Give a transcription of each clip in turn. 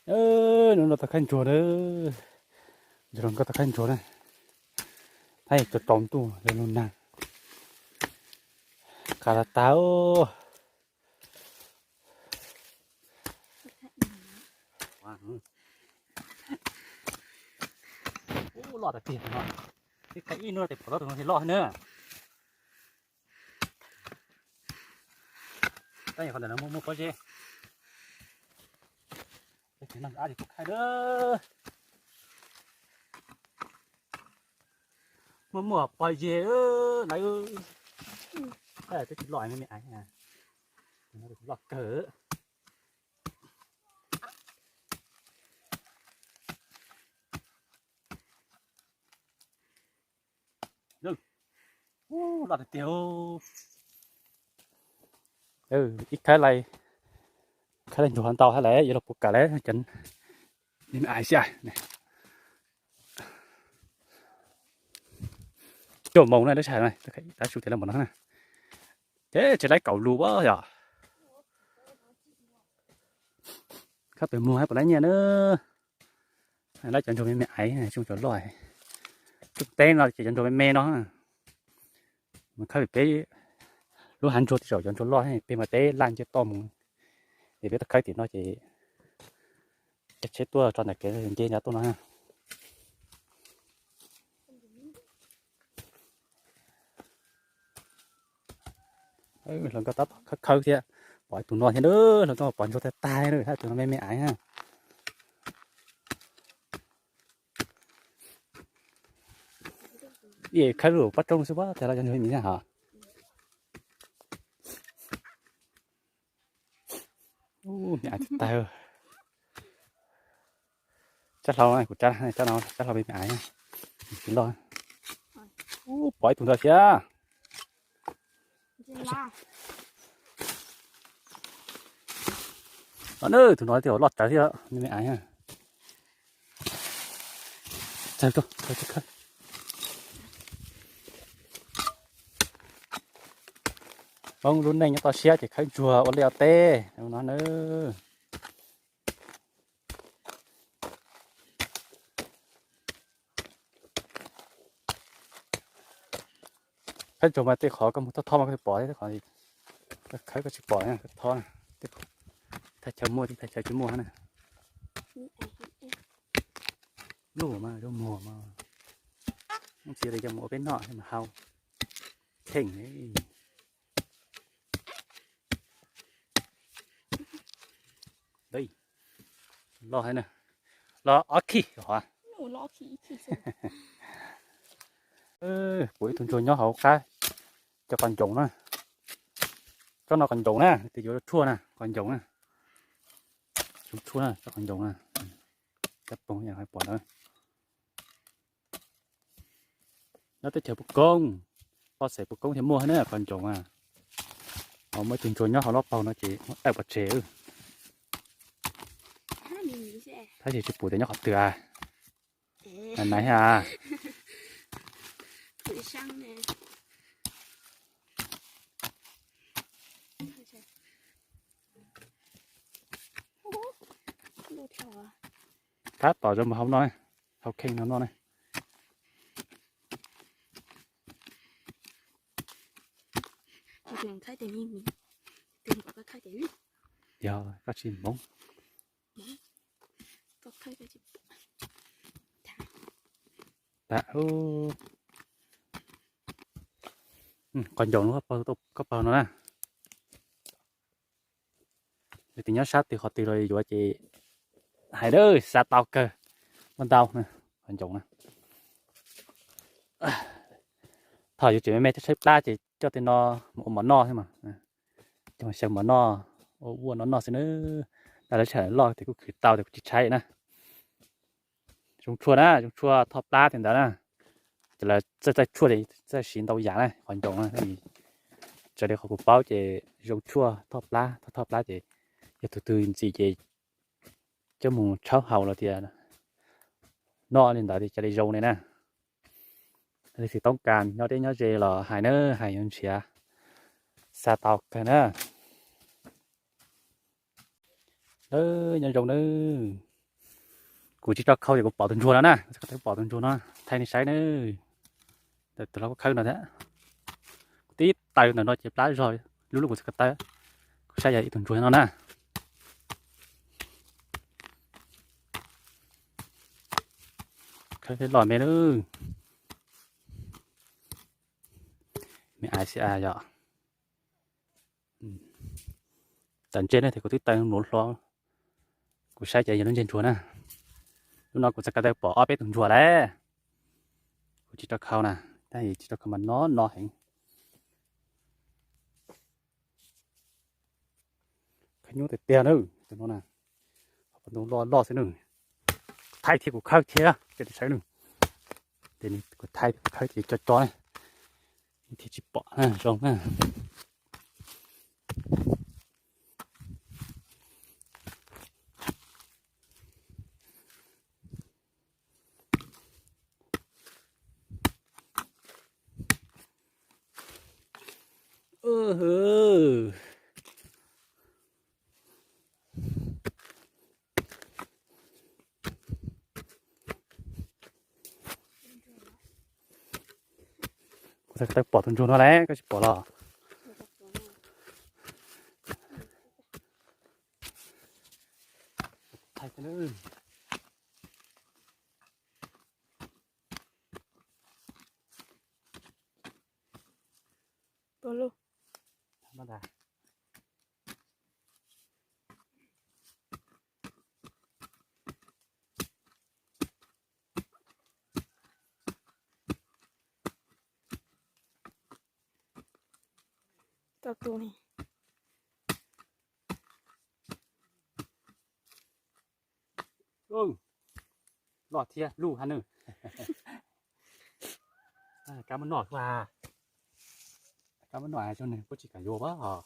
Hnub no tau khaib ntsuag na, ntsuag hluas nkauj tau khaib ntsuag na. Thaib tso rau ntuj lug nag, qas tas tas. Loj tiag tiag no, tib khaib ib hnub no tes pom tau tus no loj na. Tab sis qhov ntawm no muaj muaj pob zeb. Tab sis kuv khaib lawm. Muaj muaj pob zeb na. Twb tsis loj me me aiv, loj kawg. Loj tiag tiag. Ib khaib lai, khaib lai ntsuag ntau thiab lawm, yuav luag puas kam lawm cov me me aiv xwb. Cuaj moos na, tab sis tab su tias lawm npaum no na, ces tsis laib kaum lus yom. Khawb pem muag puas laib nyiaj na. Laib cov ntsuag me me aiv, tsoom cov loj. Tsoom teb no ces cov ntsuag me me no. Mas khawb pem peb lub hav ntsuag tim saum cov ntsuag loj, peb mas teb laj nce toj mus, es peb tau khawb tim no ces caij tsheb tuaj tso ntawm kev nce nrad tuaj no. Hluas nkauj tab tom khawb khawb thiab, pom ib tug no thiab, hluas nkauj pom ntsuag tag tag, tus no me me aiv na. Ib khawb lub pob roob xwb, pab tag los cov ntsuag me me na hos. Me aiv tag. Tsab hlau, kuv tsab, tsab no tsab hlau me me aiv, tsis loj. Pom ib tug ntawd thiab. Tus no thiaj loj tsawv thiab, me me aiv. Poob lub neej nyob toj siab ces khawb ntsuag ua liaj ua teb no na. Khawb ntsuag mas tej qhov koj mus thoj thoj mas koj thiaj pom, tej qhov koj khawb koj tsis pom, koj thoj na. Thaj chaw muaj, thaj chaw tsis muaj na. Luj mas, luj muag mas, txiv li coj mus ua peb noj mas hau, kheej. Loj heev na, loj ob khij hov. Kuv ib tug ntsuag nyob hauv qab, cov qos ncoos na. Tsob no qos ncoos na, tias yuav tshuaj na, qos ncoos na. Tshuaj na, tsob qos ncoos na. Cov poob yam pom na. Nyob teb chaws puv koob, poj xeem puv koob thiaj muaj na qos ncoos a. Ho muaj ib tug ntsuag nyob hauv lub paug no ces muab tawm pov tseg. Tab sis tsis pum tias nyob qhov twg a. Naiv a. Tab tom zoo mus hauv no, hauv kheej no no na. Yog koj tsis hmoov. Qos ncoos no, koj paug no na. Yog tias nyob sab twg qhov twg los yuav ces hais lawm, xa tau kawg, muaj ntau na, qos ncoos na. Thaum yuav tseem me me thiab tshaib plab ces coj tej no mus ua mov noj thiab mas. Coj xyaw mov noj, ua ua no noj xwb na. Tab lawv tseem loj ces kuj khwv tau ces kuv tsis tshaib na. Zoo tshuaj na, zoo tshuaj thoj plab tej ntawd na. Ces lawv txawj txawj tshuaj ces txawj siv ntau yam na, qos ncoos na. Raws li qhov kuv paub ces zoo tshuaj thoj plab, thoj thoj plab ces yog tus twg ntxim ces coj mus tshawb haus los tias noj li ntawd ces cia li zoo li na. Leej twg toob kas nyob deb nyob ze los hais na, hais yuav nrhiav, xa tau kawg na. Nyob zoo nawb. Kuv tsis tso khau ces kuv pom tus ntsuag no na, kuv txhais ko taw pom tus ntsuag no, thaij nej saib na. Tus hlob khawb no thiab. Kuv tib taws ntawm no ces plab zog, lub lub kuv txhais ko taw, kuv saib yog ib tug ntsuag no na. Khawb thiab los me lawm. Me ai xi a yom. Tam ntse ne, kuv twb taws nuav hlo, kuv saib ces yog lub ntsej ntsuag na. Lub no kuv txhais ko taw pom ob peb tug ntsuag lawm. Kuv tsis tso khau na, tab sis tsis tso khau mas no no heev. Khawb nyuaj tiag tiag na, tus no na, qhov ntoo loj loj xwb na. Kuv thaij thiab kuv khawb thiab, cia li saib na. Ces kuv thaij thiab kuv khawb ces tso tso na, thiaj tsis pom na, zoo na. Kuv txhais ko taw pom tus ntsuag no lawm, koj tsis pom los? Loj thiab lub hab nws. Kab muab noj, kab muab noj zoo nws kuj tsis kam yuav os.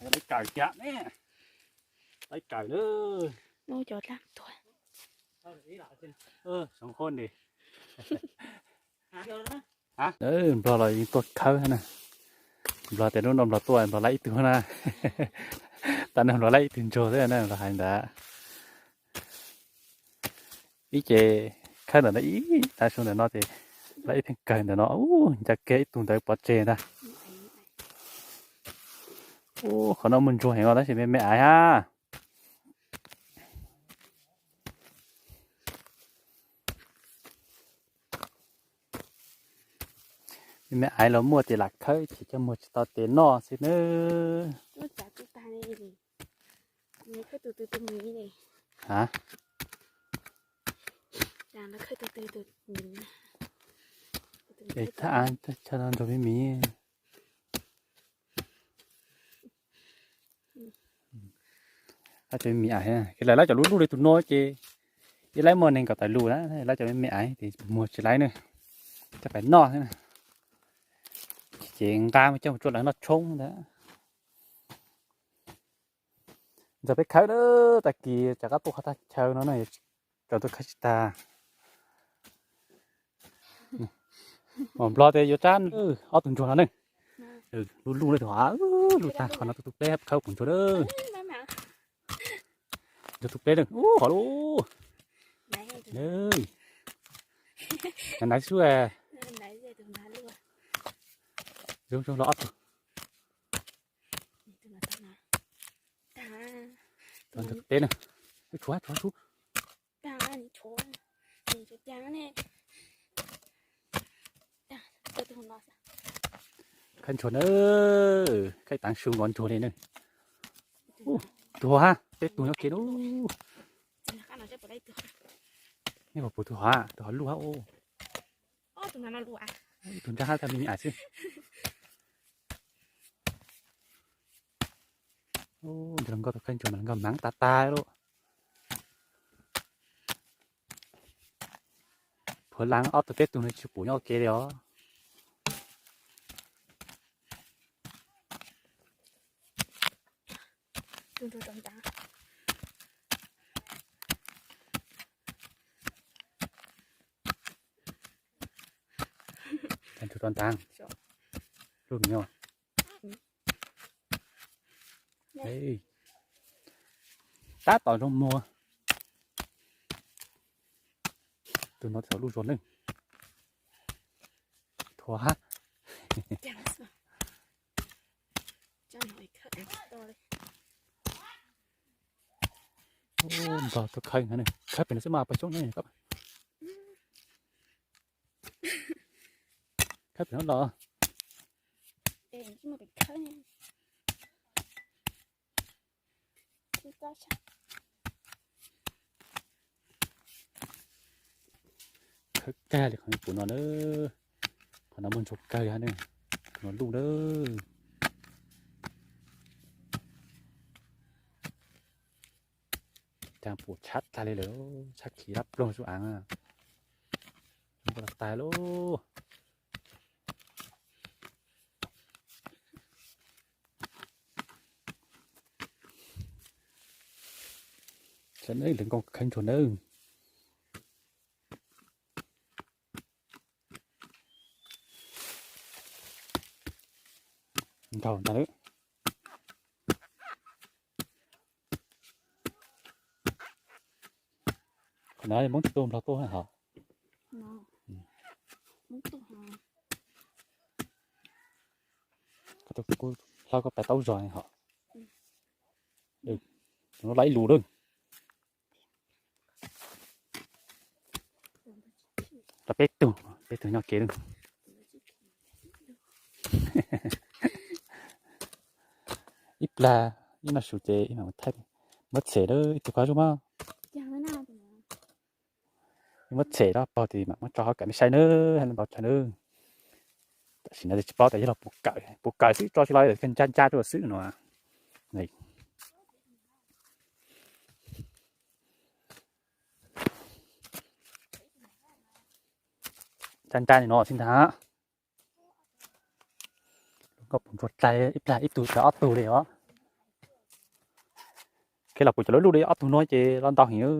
Laiv kawm tiag ne, laiv kawm na. Nplog los yeej tuaj khawb na. Nplog tias lub no nplog tuaj nplog laib ib tug na. Tam no nplog laib ib tug ntsuag xwb na, nplog hais ntawd. Ib ce khawb ntawm no ib tav su ntawm no ces laib ib theej kawg ntawm no, ub, ncav kiag ib tug ntawd pov tseg ntag. Ub, qhov no muaj ntsuag heev os tab sis me me aiv hab. Me me aiv los muaj ces lam khawb ces coj muag tsis tau tes noj xwb nawb. Ha? Es thaj av chaw no nrog me miv. Lawv cov me miv aiv, lawv lab cov lub lub li tus no ces ib lab muaj neeg nkaum tawm lus na, lab cov me me aiv ces muag tsis laib na, coj pais noj xwb na. Ces nqa mus coj mus tsuaj lawv noj tshoob ntag. Ntxawm peb khawb na, tag kis rov qab tuaj qhov thaj chaw no na, tsaus ntuj khawb tsis tag. Nplog tias yuav tsab ob tug ntsuag no ne. Lub lub na tus hov, lub tag qhov no tus tus pleb khawb pum ntsuag na. Ntsuag tus pleb na, ub hov lub. Naiv xwb. Zoo zoo los ob tug. Ntsuag tus pleb na. Tshuav tshuav tshuav. Khawb ntsuag na, khawb taav su nkaus ntsuag li na. Tus hov hab, peb tug nyob kiag na. Nej puas pum tus hov, tus hov luj hab. Ib tug nrab hab tag me me aiv xwb. Ntawm no nkauj tus khawb ntsuag no nkauj maav tas tas lawm. Phuav laab ob tug peb tug no tsis pum nyob ua ke li os. Tag nrho rau ntaag. Lub me nyuam. Tab tom nroo muag. Tus no txhaum luj zog ne. Thuav hab. Nrog tuaj khawb, khawb pem no xwb mas pais xyoob ne. Khawb pem no los. Khawb kag li qhov pum no na. Qhov no muaj ntsuag kawg hab ne. Qhov no luj na. Caag pum tshab tag li lawm, tshab khiv dab ploog zuj aav. Zoo nkauj tag tag lauj. Saib nawb, lwm nkauj khawb ntsuag nawb. Nkaug ntag lawm. Qhov no Hmoob tuaj Nplog tuaj hos. Kuv hlab koj pais taub zog hos. Tus no lab ib lus lawm. Rau peb tug, peb tug nyob kev lawm. Ib plag ib noj su ces ib mam thaij. Muab txhem lawm ib tug qab zuj mas. Muab txhem rau pog tis mam muab tso hauv kam nej saib nawb, hab ntau tsawg nawb. Tam sim no tsis paub tas yog los puv kawm, puv kawm xwb tso tsis los, kawg ncaj ncaj rau xwb no. Ncaj ncaj li no xwb ntag. Lub nkauj pum ntsuag dai ib plag ib tug txog ob tug li os. Kheev los pum cov lub luj li ob tug no ces los ntau heev.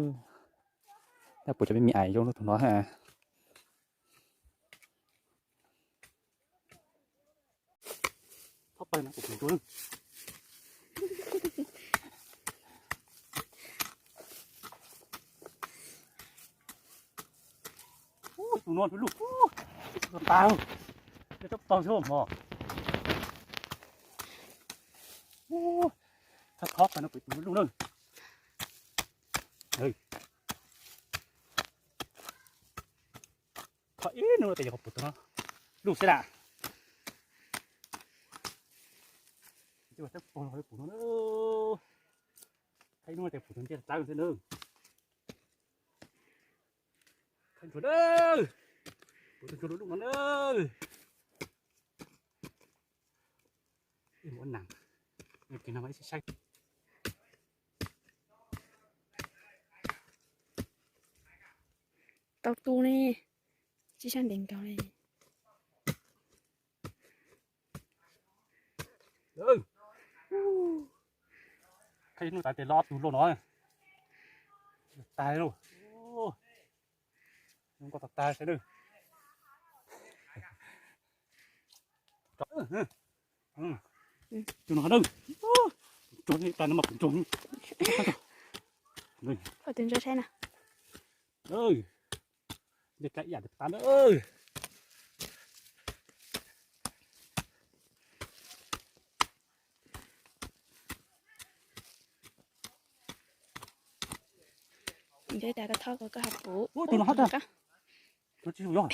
Pum cov me me ais zoo lub tug no. Tus no luj, luj tas, tsob pog xwb mog. Thab thob pais no pum tus luj na. Kho ib hnub no tes yog pum tus no luj xwb na. Pum no, ib hnub no tes pum tus ntiaj teb xwb na. Khawb ntsuag na, pum tus ntsuag luj luj no na. Ib mus ua nam, ib sim saib. Tau tu ne, tsis sab ntev nkaus li. Khav ib hnub tas tes los ob tug luj no. Tag lauj. Zoo nkauj tag tag saib na. Tus no na, tus no mas pum ntsuag. Tus ntsuag saib na. Ntej kab ib yam tas na. Tus no hab, tus no tsis yog,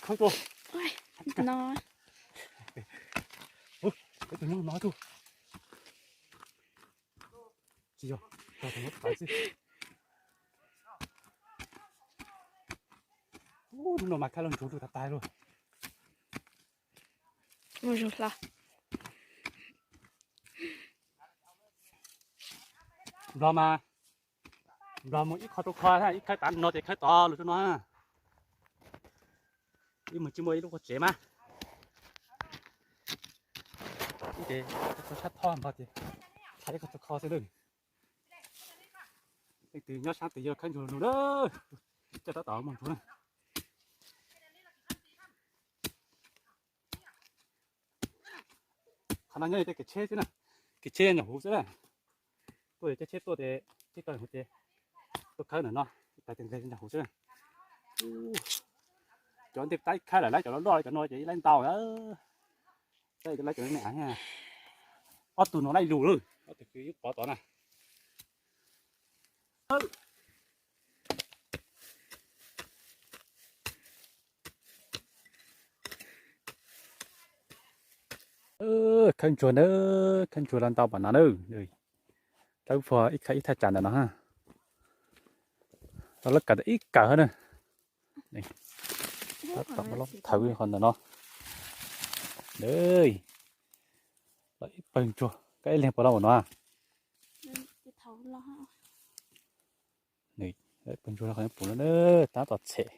khawb tua, no, tus no no tus, tsis yog, tus no tas xwb. Ub, hnub no mas khav los ntsuag tas tas luaj. Mus zug hla. Nplog mas, Nplog mus ib qho rau qho, ib khawb tav no ces khawb tod lug rau no. Ib mus tsis muaj ib lub qhov tsev mas. Ib ces tau sab thoj Nplog ces thaij ib qho rau qho xwb lawm. Leej twg nyob sab twg yuav khawb ntsuag lug na, coj tab tom mus ntsuag na. Qhov no nyob li tej kev tsheb xwb na, kev tsheb nyob huv xwb na. Tuaj caij tsheb tuaj ces tsheb tau huv ces tuaj khawb ntawm no, ib tag ces nqes nyob huv xwb na. Cov ntej tab ib khawb lawm, lawv cov loj loj cov no ces ib laib ntau. Tab cov laib cov me me, ob tug no laij lus lawm, ob tug kwv yeej pov tod na. Khawb ntsuag na, khawb ntsuag los ntau npaum no na. Dawb vog ib khawb ib thaj tsam ntawm no ha. Tau lawv kawm ib kawm na. Tab tom los thawb qhov ntawm no. Los ib pawg ntsuag, koj ib leeg puas los npaum no? Pawg ntsuag qhov nej pum no na, tab tom tshem.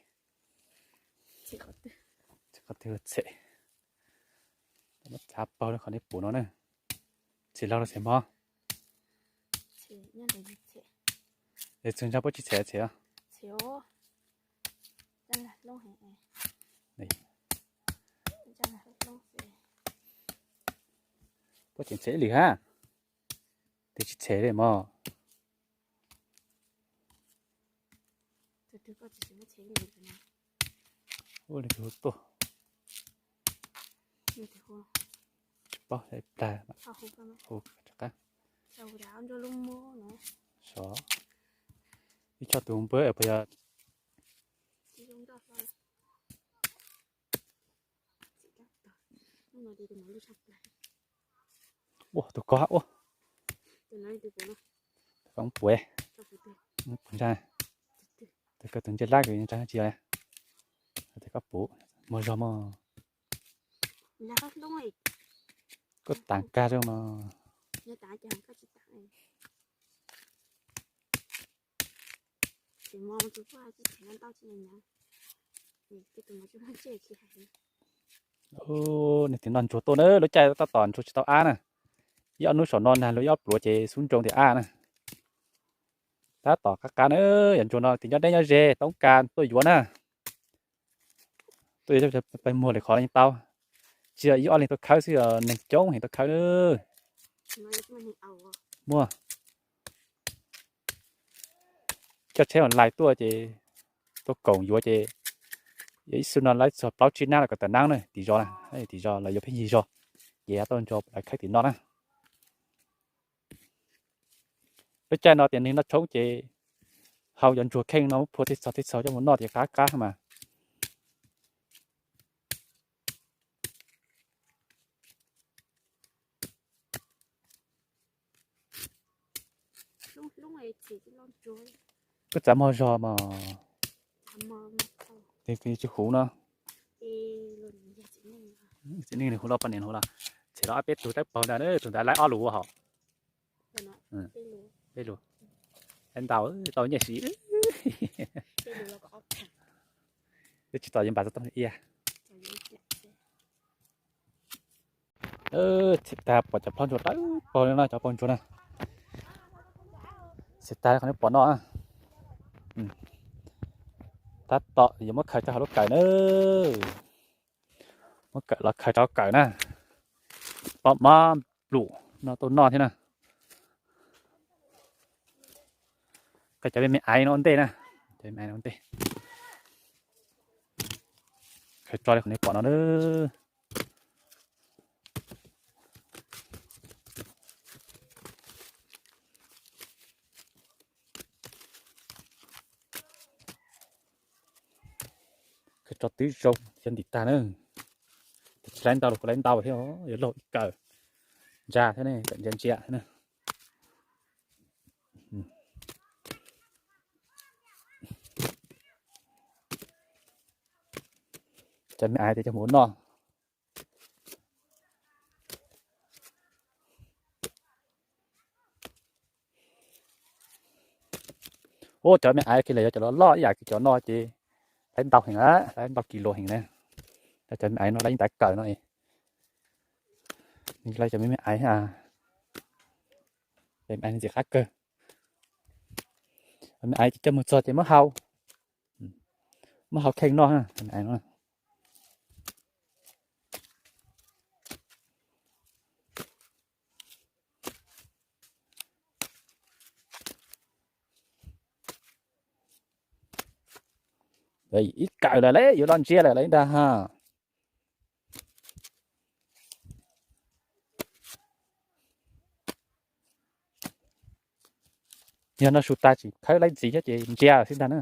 Qhov twg tshem? Muab txav paug qhov nej pum no na. Tshem laug los tshem mog? Es txog ntsa puab tsis tshem tshem os. Puab tseem tshem ib lwm hab. Tes tsis tshem li mog. Ua li tus hu tuaj. Tsis paub plag hu rov qab. Sov ib tsob tus npawb puas yog. Ua tus koj ua. Tus koj puas? Puas ntsa? Tus koj tus ntsej lab kws ntsa tsis yog. Tes koj puas mog zog mog? Koj tav kag zoo mog. Nws tiv no ntsuag tuaj na, lub caij tab tom ntsuag tsis tau ab na. Ib ob hnub saum no nag luag ib ob pluav ces xub nroo tias ab na. Tab tom qab qab na, yog ntsuag no tiv nyob deb nyob ze toob kas tuaj yuav na. Tuaj yuav pes muag lawm qhov yeej tau. Tsis yog ib ob leeg tuaj khawb xwb, neeg coob heev tuaj khawb na. Muaj coj tsheb online tuaj ces tuaj koom yuav ces yog ib xub no lawv txog plaub tsib nab los kom tawm nab na, tim zos na, tim zos lawv yuav pheej yig zog, ces tuaj ntsuag lawv khawb tim no na. Lub caij no tias neeg noj tshoob ces hau cov ntsuag kheej no muab phua tej txog tej txog coj mus noj ces qab qab mas. Koj txav mog zog mas. Tes tsis huv no. Txiv neej nws hu los poj niam hu los. Tshem los ob peb tug dawb paug ntag, tus ntawd laib ob lus hos. Peb lus. Laib ntau tau nyiaj siv. Twb tsis tom yuav npam txog tooj ia. Txhim tag pom cov plaub ntsuag dawb paug li no, cov paug ntsuag na. Txhim tag qhov nej pom no. Tab tom yuav muab khaws rau hauv lub kawm na. Muab kawm los khaws rau kawm na. Pom mab plum no tuaj noj thiab na. Khaws cov me me aiv no ua ntej na. Cov me me aiv no ua ntej. Khaws tso li qhov nej pom no na. Khaws tso twb zoo, cov ntim tag na. Tes tsis laib ntau los kuv laib ntau thiab, yuav laug ib kawm. Ntsa thiab ne, kawm ntsia ntsia thiab na. Cov me aiv tes cov mus ua noj. Ua cov me aiv kiag li, yog cov loj loj ib yam kiag cov no ces laib ntau heev na, laib ntau kis lus heev na. Cov me aiv no laib ntav kawm no. Laib cov me me aiv, cov me aiv ntxim qab kawg. Cov me aiv ces coj mus txog ces muab hau, muab hau kheej noj. Cov me aiv no, Ib kawm lawm lauj, yuav los ntsia lawm lauj ntag ha. Yog no su tas tsis khawb laib ntxiv thiab ces ntsia xwb ntag na.